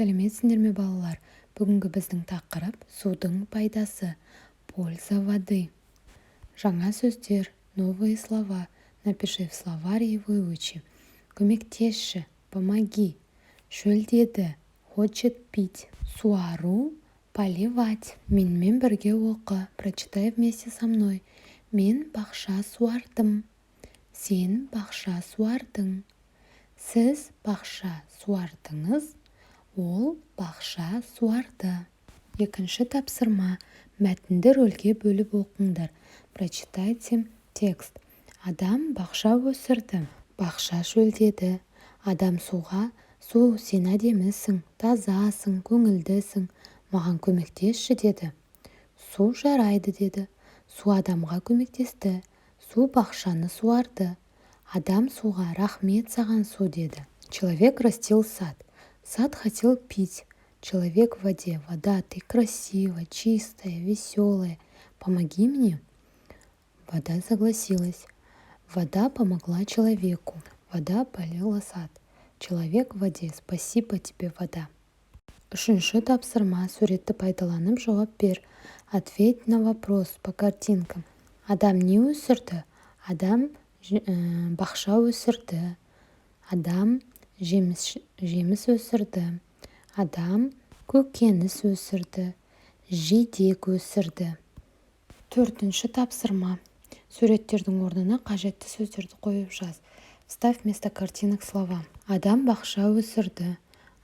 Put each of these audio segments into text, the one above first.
Сәлеметсіңдер ме, балалар! Бүгінгі біздің тақырып: судың пайдасы, польза воды. Жаңа сөздер, новые слова, напиши в словарь и выучи. Көмектесші — помоги, шөлдеді — хочет пить, суару — поливать. Менімен бірге оқы, прочитай вместе со мной. Мен бақша суардым, сен бақша суардың, сіз бақша суардыңыз, ол бақша суарды. Екінші тапсырма: мәтінді рөлге бөліп оқыңдар. Прочитайте текст. Адам бақша өсірді. Бақша шөлдеді. Адам суға: «Су, сен әдемісің, тазасың, көңілдісің, маған көмектесші», — деді. Су «Жарайды», — деді. Су адамға көмектесті. Су бақшаны суарды. Адам суға: «Рахмет саған, су», — деді. Человек растил сад. Сад хотел пить. Человек в воде: «Вода, ты красивая, чистая, веселая, помоги мне». Вода согласилась. Вода помогла человеку. Вода полила сад. Человек в воде: «Спасибо тебе, вода». Үшінші тапсырма: суретті пайдаланып жауап бер. Ответь на вопрос по картинкам. Адам не өсірді? Адам бақша өсірді. Адам жеміс өсірді. Адам көкөніс өсірді, жидек өсірді. Төртінші тапсырма: суреттердің орнына қажетті сөздерді қойып жаз. Вставь вместо картинок слова. Адам бақша өсірді.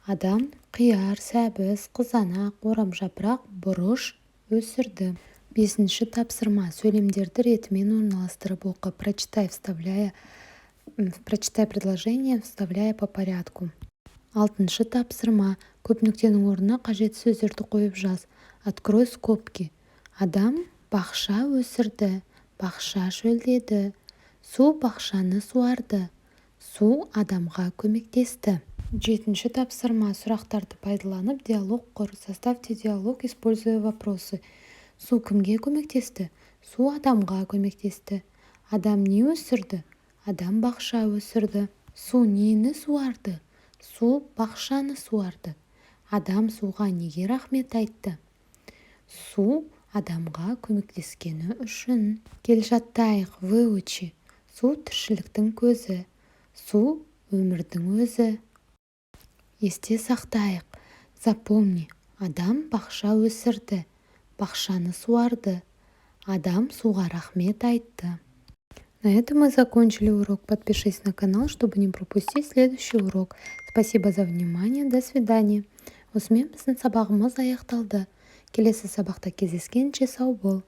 Адам қияр, сәбіз, қызанақ, орамжапырақ, бұрыш өсірді. Бесінші тапсырма: сөйлемдерді ретімен орналастырып оқы. Прочитай предложение, вставляя по порядку. Алтыншы тапсырма: көп нүктенің орнына қажетті сөздерді қойып жаз. Открой скобки. Адам бақша өсірді, бақша шөлдеді, су бақшаны суарды, су адамға көмектесті. Жетінші тапсырма: сұрақтарды пайдаланып диалог құр. Составьте диалог, используя вопросы. Су кімге көмектесті? Су адамға көмектесті. Адам не өсірді? Адам бақша өсірді. Су нені суарды? Су бақшаны суарды. Адам суға неге рахмет айтты? Су адамға көмектескені үшін. Кел, жаттайық, выучи. Су — тіршіліктің көзі, су — өмірдің өзі. Есте сақтайық, запомни. Адам бақша өсірді, бақшаны суарды, адам суға рахмет айтты. На этом мы закончили урок. Подпишись на канал, чтобы не пропустить следующий урок. Спасибо за внимание. До свидания. Осымен біздің сабағымыз аяқталды. Келесі сабақта кездескенше, сау бол.